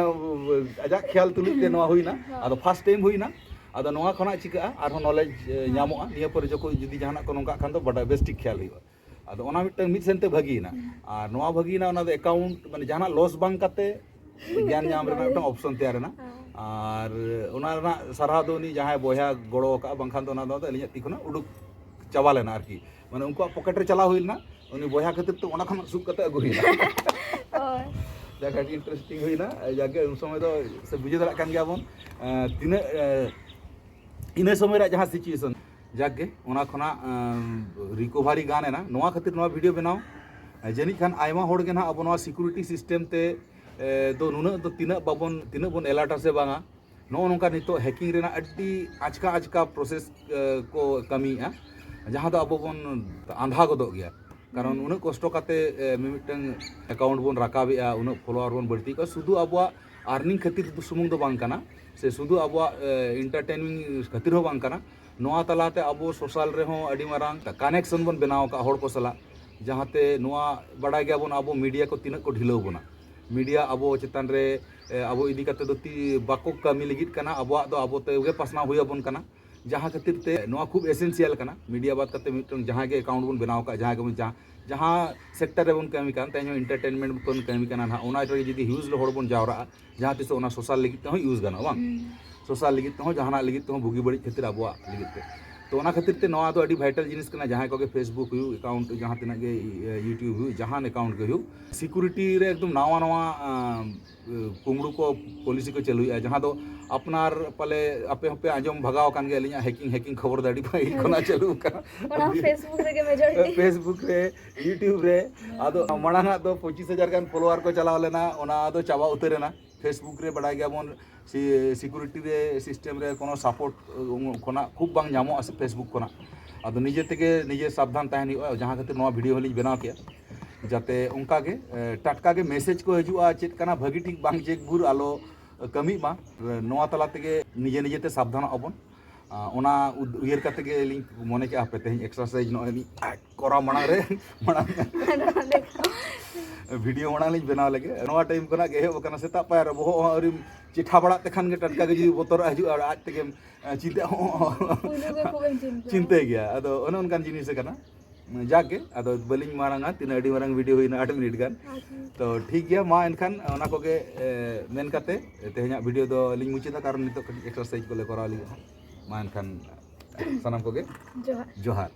ᱟᱡᱟᱜ ᱠᱷᱮᱭᱟᱞ ᱛᱩᱞᱩᱡ ᱛᱮ ᱱᱚᱣᱟ ᱦᱩᱭᱱᱟ᱾ ᱦᱳᱭ᱾ ᱟᱫᱚ ᱯᱷᱟᱥᱴ ᱴᱟᱭᱤᱢ ᱦᱩᱭᱱᱟ᱾ ᱟᱫᱚ ᱱᱚᱣᱟ ᱠᱷᱚᱱᱟᱜ ᱪᱤᱠᱟᱹᱜᱼᱟ, ᱟᱨᱦᱚᱸ ᱱᱚᱞᱮᱡᱽ ᱦᱳᱭ᱾ ᱧᱟᱢᱚᱜᱼᱟ᱾ ᱱᱤᱭᱟᱹ ᱯᱚᱨᱮ ᱡᱚᱠᱷᱚᱱ ᱡᱩᱫᱤ ᱡᱟᱦᱟᱱᱟᱜ ᱠᱚ ᱱᱚᱝᱠᱟᱜ ᱠᱷᱟᱱ ᱫᱚ ᱵᱟᱰᱟᱭ, ᱵᱮᱥ ᱴᱷᱤᱠ ᱠᱷᱮᱭᱟᱞ ᱦᱩᱭᱩᱜᱼᱟ᱾ ᱟᱫᱚ ᱚᱱᱟ ᱢᱤᱫᱴᱟᱝ ᱢᱤᱫ ᱥᱮᱱᱛᱮ ᱵᱷᱟᱹᱜᱤᱭᱮᱱᱟ᱾ ᱦᱩᱸ᱾ ᱟᱨ ᱱᱚᱣᱟ ᱵᱷᱟᱹᱜᱤᱭᱮᱱᱟ, ᱚᱱᱟ ᱫᱚ ᱮᱠᱟᱣᱩᱱᱴ, ᱢᱟᱱᱮ ᱡᱟᱦᱟᱱᱟᱜ ᱞᱚᱥ ᱵᱟᱝ ᱠᱟᱛᱮ ᱜᱮᱭᱟᱱ ᱧᱟᱢ ᱨᱮᱱᱟᱜ ᱢᱤᱫᱴᱟᱝ ᱚᱯᱥᱚᱱ ᱛᱮᱭᱟᱨ ᱮᱱᱟ᱾ ᱦᱮᱸ᱾ ᱟᱨ ᱚᱱᱟ ᱨᱮᱱᱟᱜ ᱥᱟᱨᱦᱟᱣ ᱫᱚ ᱩᱱᱤ ᱡᱟᱦᱟᱸᱭ ᱵᱚᱭᱦᱟ ᱜᱚᱲᱚ ᱟᱠᱟᱫᱼᱟ, ᱵᱟᱝᱠᱷᱟᱱ ᱫᱚ ᱚᱱᱟ ᱫᱚ ᱟᱹᱞᱤᱧᱟᱜ ᱛᱤ ᱠᱷᱚᱱᱟᱜ ᱩᱰᱩᱠ ᱪᱟᱵᱟ ᱞᱮᱱᱟ ᱟᱨᱠᱤ᱾ ᱢᱟᱱᱮ ᱩᱱᱠᱩᱣᱟᱜ ᱯᱚᱠᱮᱴ ᱨᱮ ᱪᱟᱞᱟᱣ ᱦᱩᱭ ᱞᱮᱱᱟ, ᱩᱱᱤ ᱵᱚᱭᱦᱟ ᱠᱷᱟᱹᱛᱤᱨ ᱛᱮ ᱚᱱᱟ ᱠᱷᱚᱱᱟᱜ ᱥᱩᱫ ᱠᱟᱛᱮ ᱟᱹᱜᱩ ᱦᱩᱭᱱᱟ᱾ ᱦᱳᱭ᱾ ᱡᱟᱠ, ᱟᱹᱰᱤ ᱤᱱᱴᱟᱨᱮᱥᱴᱤᱝ ᱦᱩᱭᱱᱟ᱾ ᱡᱟᱜᱮ ᱩᱱ ᱥᱚᱢᱚᱭ ᱫᱚ ᱥᱮ ᱵᱩᱡᱷᱟᱹᱣ ᱫᱟᱲᱮᱭᱟᱜ ᱠᱟᱱ ᱜᱮᱭᱟ ᱵᱚᱱ, ᱮᱸ, ᱛᱤᱱᱟᱹᱜ, ᱮᱸ, ᱤᱱᱟᱹ ᱥᱚᱢᱚᱭ ᱨᱮᱭᱟᱜ ᱡᱟᱦᱟᱸ ᱥᱤᱪᱩᱭᱮᱥᱚᱱ, ᱡᱟᱠ ᱜᱮ ᱚᱱᱟ ᱠᱷᱚᱱᱟᱜ, ᱮᱸ, ᱨᱤᱠᱳᱵᱷᱟᱨᱤ ᱜᱟᱱ ᱮᱱᱟ᱾ ᱱᱚᱣᱟ ᱠᱷᱟᱹᱛᱤᱨ ᱱᱚᱣᱟ ᱵᱷᱤᱰᱤᱭᱳ ᱵᱮᱱᱟᱣ, ᱮᱸ, ᱡᱟᱹᱱᱤᱡ ᱠᱷᱟᱱ ᱟᱭᱢᱟ ᱦᱚᱲ ᱜᱮ ᱱᱟᱦᱟᱜ ᱟᱵᱚ ᱱᱚᱣᱟ ᱥᱤᱠᱩᱨᱤᱴᱤ ᱥᱤᱥᱴᱮᱢ ᱛᱮ, ᱮᱸ, ᱫᱚ ᱱᱩᱱᱟᱹᱜ ᱫᱚ ᱛᱤᱱᱟᱹᱜ ᱵᱟᱵᱚᱱ, ᱛᱤᱱᱟᱹᱜ ᱵᱚᱱ ᱮᱞᱟᱨᱴᱟ ᱥᱮ ᱵᱟᱝᱟ, ᱱᱚᱜᱼᱚ ᱱᱚᱝᱠᱟ ᱱᱤᱛᱚᱜ ᱦᱮᱠᱤᱝ ᱨᱮᱱᱟᱜ ᱟᱹᱰᱤ ᱟᱪᱠᱟ ᱟᱪᱠᱟ ᱯᱨᱚᱥᱮᱥ, ᱮ, ᱠᱚ ᱠᱟᱹᱢᱤᱭᱮᱫᱼᱟ, ᱡᱟᱦᱟᱸ ᱫᱚ ᱟᱵᱚ ᱵᱚᱱ ᱟᱸᱫᱷᱟ ᱜᱚᱫᱚᱜ ᱜᱮᱭᱟ᱾ ᱠᱟᱨᱚᱱ ᱦᱩᱸ᱾ ᱩᱱᱟᱹᱜ ᱠᱚᱥᱴᱚ ᱠᱟᱛᱮ, ᱮ, ᱢᱤᱢᱤᱫᱴᱟᱝ ᱮᱠᱟᱣᱩᱱᱴ ᱵᱚᱱ ᱨᱟᱠᱟᱵᱮᱜᱼᱟ, ᱩᱱᱟᱹᱜ ᱯᱷᱚᱞᱳᱣᱟᱨ ᱵᱚᱱ ᱵᱟᱹᱲᱛᱤᱭᱮᱫ ᱠᱚᱣᱟ, ᱥᱩᱫᱷᱩ ᱟᱵᱚᱣᱟᱜ ᱟᱨᱱᱤᱝ ᱠᱷᱟᱹᱛᱤᱨ ᱫᱚ ᱥᱩᱢᱩᱝ ᱫᱚ ᱵᱟᱝ ᱠᱟᱱᱟ, ᱥᱮ ᱥᱩᱫᱷᱩ ᱟᱵᱚᱣᱟᱜ, ᱮ, ᱮᱱᱴᱟᱨᱴᱮᱱᱤᱝ ᱠᱷᱟᱹᱛᱤᱨ ᱦᱚᱸ ᱵᱟᱝ ᱠᱟᱱᱟ᱾ ᱱᱚᱣᱟ ᱛᱟᱞᱟᱛᱮ ᱟᱵᱚ ᱥᱳᱥᱟᱞ ᱨᱮᱦᱚᱸ ᱟᱹᱰᱤ ᱢᱟᱨᱟᱝ ᱠᱟᱱᱮᱠᱥᱚᱱ ᱵᱚᱱ ᱵᱮᱱᱟᱣ ᱟᱠᱟᱫ ᱦᱚᱲ ᱠᱚ ᱥᱟᱞᱟᱜ, ᱡᱟᱦᱟᱸᱛᱮ ᱱᱚᱣᱟ ᱵᱟᱰᱟᱭ ᱜᱮᱭᱟᱵᱚᱱ ᱟᱵᱚ ᱢᱤᱰᱤᱭᱟ ᱠᱚ ᱛᱤᱱᱟᱹᱜ ᱠᱚ ᱰᱷᱤᱞᱟᱹᱣ ᱵᱚᱱᱟ᱾ ᱢᱤᱰᱤᱭᱟ ᱟᱵᱚ ᱪᱮᱛᱟᱱ ᱨᱮ, ᱮ, ᱟᱵᱚ ᱤᱫᱤ ᱠᱟᱛᱮ ᱫᱚ ᱛᱤ ᱵᱟᱠᱚ ᱠᱟᱹᱢᱤ ᱞᱟᱹᱜᱤᱫ ᱠᱟᱱᱟ, ᱟᱵᱚᱣᱟᱜ ᱫᱚ ᱟᱵᱚ ᱛᱮᱜᱮ ᱯᱟᱥᱱᱟᱣ ᱦᱩᱭ ᱟᱵᱚᱱ ᱠᱟᱱᱟ᱾ ᱡᱟᱦᱟᱸ ᱠᱷᱟᱹᱛᱤᱨ ᱛᱮ ᱱᱚᱣᱟ ᱠᱷᱩᱵ ᱮᱥᱮᱱᱥᱤᱭᱟᱞ ᱠᱟᱱᱟ, ᱢᱤᱰᱤᱭᱟ ᱵᱟᱫ ᱠᱟᱛᱮ ᱢᱤᱫᱴᱟᱝ ᱡᱟᱦᱟᱸ ᱜᱮ ᱮᱠᱟᱣᱩᱱᱴ ᱵᱚᱱ ᱵᱮᱱᱟᱣ ᱟᱠᱟᱫ, ᱡᱟᱦᱟᱸ ᱜᱮ ᱵᱚᱱ, ᱡᱟᱦᱟᱸ, ᱡᱟᱦᱟᱸ ᱥᱮᱠᱴᱟᱨ ᱨᱮᱵᱚᱱ ᱠᱟᱹᱢᱤ ᱠᱟᱱ, ᱛᱮᱦᱮᱧ ᱦᱚᱸ ᱮᱱᱴᱟᱨᱴᱮᱱᱢᱮᱱᱴ ᱵᱚᱱ ᱠᱟᱹᱢᱤ ᱠᱟᱱᱟ ᱱᱟᱦᱟᱜ, ᱚᱱᱟ ᱨᱮ ᱡᱩᱫᱤ ᱦᱤᱭᱩᱡᱽ ᱦᱚᱲ ᱵᱚᱱ ᱡᱟᱣᱨᱟᱜᱼᱟ, ᱡᱟᱦᱟᱸ ᱛᱤᱥᱚᱜ ᱚᱱᱟ ᱥᱳᱥᱟᱞ ᱞᱟᱹᱜᱤᱫ ᱛᱮᱦᱚᱸ ᱤᱭᱩᱡᱽ ᱜᱟᱱᱚᱜᱼᱟ, ᱵᱟᱝ? ᱦᱩᱸ᱾ ᱥᱳᱥᱟᱞ ᱞᱟᱹᱜᱤᱫ ᱛᱮᱦᱚᱸ, ᱡᱟᱦᱟᱱᱟᱜ ᱞᱟᱹᱜᱤᱫ ᱛᱮᱦᱚᱸ, ᱵᱩᱜᱤ ᱵᱟᱹᱲᱤᱡ ᱠᱷᱟᱹᱛᱤᱨ ᱟᱵᱚᱣᱟᱜ ᱞᱟᱹᱜᱤᱫ ᱛᱮ᱾ ᱛᱚ ᱚᱱᱟ ᱠᱷᱟᱹᱛᱤᱨ ᱛᱮ ᱱᱚᱣᱟ ᱫᱚ ᱟᱹᱰᱤ ᱵᱷᱟᱭᱴᱟᱞ ᱡᱤᱱᱤᱥ ᱠᱟᱱᱟ, ᱡᱟᱦᱟᱸᱭ ᱠᱚᱜᱮ Facebook ᱦᱩᱭᱩᱜ, ᱮᱠᱟᱣᱩᱱᱴ ᱡᱟᱦᱟᱸ ᱛᱤᱱᱟᱹᱜ ᱜᱮ, ᱤᱭᱟᱹ, YouTube ᱦᱩᱭᱩᱜ, ᱡᱟᱦᱟᱱ ᱮᱠᱟᱣᱩᱱᱴ ᱜᱮ ᱦᱩᱭᱩᱜ, ᱥᱤᱠᱩᱨᱤᱴᱤ ᱨᱮ ᱮᱠᱫᱚᱢ ᱱᱟᱣᱟ ᱱᱟᱣᱟ, ᱟᱸ, ᱠᱩᱢᱲᱩ ᱠᱚ ᱯᱚᱞᱤᱥᱤ ᱠᱚ ᱪᱟᱹᱞᱩᱭᱮᱫᱼᱟ, ᱡᱟᱦᱟᱸ ᱫᱚ ᱟᱯᱱᱟᱨ ᱯᱟᱞᱮ ᱟᱯᱮ ᱦᱚᱸᱯᱮ ᱟᱸᱡᱚᱢ ᱵᱷᱟᱜᱟᱣ ᱟᱠᱟᱱ ᱜᱮᱭᱟ ᱟᱹᱞᱤᱧᱟᱜ ᱦᱮᱠᱤᱝ, ᱦᱮᱠᱤᱝ ᱠᱷᱚᱵᱚᱨ ᱫᱚ ᱟᱹᱰᱤ ᱯᱟᱹᱦᱤᱞ ᱦᱮᱸ᱾ ᱠᱷᱚᱱᱟᱜ ᱪᱟᱹᱞᱩ ᱟᱠᱟᱱᱟ᱾ ᱚᱱᱟ ᱟᱹᱰᱤ Facebook ᱨᱮᱜᱮ majority᱾ Facebook ᱨᱮ, YouTube ᱨᱮ᱾ ᱦᱮᱸ᱾ ᱟᱫᱚ ᱢᱟᱲᱟᱝ ᱟᱜ ᱫᱚ ᱯᱚᱸᱪᱤᱥ ᱦᱟᱡᱟᱨ ᱜᱟᱱ ᱯᱷᱚᱞᱳᱣᱟᱨ ᱠᱚ ᱪᱟᱞᱟᱣ ᱞᱮᱱᱟ, ᱚᱱᱟ ᱫᱚ ᱪᱟᱵᱟ ᱩᱛᱟᱹᱨ ᱮᱱᱟ᱾ Facebook ᱨᱮ ᱵᱟᱰᱟᱭ ᱜᱮᱭᱟᱵᱚᱱ, ᱥᱤ-, ᱥᱤᱠᱩᱨᱤᱴᱤ ᱨᱮ ᱥᱤᱥᱴᱮᱢ ᱨᱮ ᱠᱳᱱᱳ ᱥᱟᱯᱳᱨᱴ, ᱩᱸ, ᱠᱷᱚᱱᱟᱜ ᱠᱷᱩᱵ ᱵᱟᱝ ᱧᱟᱢᱚᱜᱼᱟ ᱥᱮ Facebook ᱠᱷᱚᱱᱟᱜ᱾ ᱟᱫᱚ ᱱᱤᱡᱮ ᱛᱮᱜᱮ ᱱᱤᱡᱮ ᱥᱟᱵᱫᱷᱟᱱ ᱛᱟᱦᱮᱱ ᱦᱩᱭᱩᱜᱼᱟ, ᱡᱟᱦᱟᱸ ᱠᱷᱟᱹᱛᱤᱨ ᱱᱚᱣᱟ ᱵᱷᱤᱰᱤᱭᱳ ᱦᱚᱸᱞᱤᱧ ᱵᱮᱱᱟᱣ ᱠᱮᱜᱼᱟ, ᱡᱟᱛᱮ ᱚᱱᱠᱟ ᱜᱮ, ᱮ, ᱴᱟᱴᱠᱟ ᱜᱮ ᱢᱮᱥᱮᱡᱽ ᱠᱚ ᱦᱤᱡᱩᱜᱼᱟ, ᱪᱮᱫ ᱠᱟᱱᱟ ᱵᱷᱟᱹᱜᱤ ᱴᱷᱤᱠ ᱵᱟᱝ ᱪᱮᱠ ᱵᱷᱩᱨ ᱟᱞᱚ ᱠᱟᱹᱢᱤᱜ ᱢᱟ᱾ ᱱᱚᱣᱟ ᱛᱟᱞᱟ ᱛᱮᱜᱮ ᱱᱤᱡᱮ ᱱᱤᱡᱮ ᱛᱮ ᱥᱟᱵᱫᱷᱟᱱᱚᱜ ᱟᱵᱚᱱ᱾ ᱟᱸ, ᱚᱱᱟ ᱩᱫ-, ᱩᱭᱦᱟᱹᱨ ᱠᱟᱛᱮ ᱜᱮ ᱞᱤᱧ ᱢᱚᱱᱮ ᱠᱮᱜᱼᱟ, ᱦᱟᱯᱮ ᱛᱮᱦᱮᱧ ᱮᱠᱥᱟᱨᱥᱟᱭᱤᱡᱽ ᱱᱚᱜᱼᱚᱭ ᱞᱤᱧ ᱠᱚᱨᱟᱣ ᱢᱟᱲᱟᱝ ᱨᱮ ᱢᱟᱲᱟᱝ ᱵᱷᱤᱰᱤᱭᱳ ᱢᱟᱲᱟᱝ ᱞᱤᱧ ᱵᱮᱱᱟᱣ ᱞᱮᱜᱮ᱾ ᱱᱚᱣᱟ ᱴᱟᱭᱤᱢ ᱠᱷᱚᱱᱟᱜ ᱜᱮ ᱮᱦᱚᱵ ᱟᱠᱟᱱᱟ᱾ ᱥᱮᱛᱟᱜ ᱯᱟᱭᱟᱨ ᱨᱮ ᱵᱚᱦᱚᱜ ᱦᱚᱸ ᱟᱹᱣᱨᱤᱢ ᱪᱮᱴᱷᱟ ᱵᱟᱲᱟᱜ ᱛᱮᱠᱷᱟᱱ ᱜᱮ ᱴᱟᱴᱠᱟ ᱜᱮ ᱡᱩᱫᱤ ᱵᱚᱛᱚᱨᱟᱜ ᱦᱤᱡᱩᱜᱼᱟ, ᱟᱨ ᱟᱡ ᱛᱮᱜᱮᱢ, ᱮᱸ, ᱪᱤᱱᱛᱟᱹ ᱦᱚᱸ ᱯᱩᱭᱞᱩ ᱜᱮ ᱠᱷᱩᱵ ᱮᱢ ᱪᱤᱱᱛᱟᱹᱭᱟ᱾ ᱪᱤᱱᱛᱟᱹᱭ ᱜᱮᱭᱟ᱾ ᱟᱫᱚ ᱚᱱᱮ ᱚᱱᱠᱟᱱ ᱡᱤᱱᱤᱥ ᱠᱟᱱᱟ᱾ ᱡᱟᱠ ᱜᱮ, ᱟᱫᱚ ᱵᱟᱹᱞᱤᱧ ᱢᱟᱲᱟᱝᱟ, ᱛᱤᱱᱟᱹᱜ ᱟᱹᱰᱤ ᱢᱟᱨᱟᱝ ᱵᱷᱤᱰᱤᱭᱳ ᱦᱩᱭᱱᱟ, ᱟᱴ ᱢᱤᱱᱤᱴ ᱜᱟᱱ᱾ ᱟᱪᱪᱷᱟ᱾ ᱛᱚ ᱴᱷᱤᱠ ᱜᱮᱭᱟ, ᱢᱟ ᱮᱱᱠᱷᱟᱱ ᱚᱱᱟ ᱠᱚᱜᱮ, ᱮ, ᱢᱮᱱ ᱠᱟᱛᱮ ᱛᱮᱦᱮᱧᱟᱜ ᱵᱷᱤᱰᱤᱭᱳ ᱫᱚ ᱞᱤᱧ ᱢᱩᱪᱟᱹᱫᱟ, ᱠᱟᱨᱚᱱ ᱱᱤᱛᱚᱜ ᱠᱟᱹᱴᱤᱡ ᱮᱠᱥᱟᱨᱥᱟᱭᱤᱡᱽ ᱠᱚᱞᱮ ᱠᱚᱨᱟᱣ ᱞᱟᱹᱜᱤᱫ ᱦᱟᱸᱜ᱾ ᱢᱟ ᱮᱱᱠᱷᱟᱱ ᱥᱟᱱᱟᱢ ᱠᱚᱜᱮ ᱡᱚᱦᱟᱨ᱾ ᱡᱚᱦᱟᱨ᱾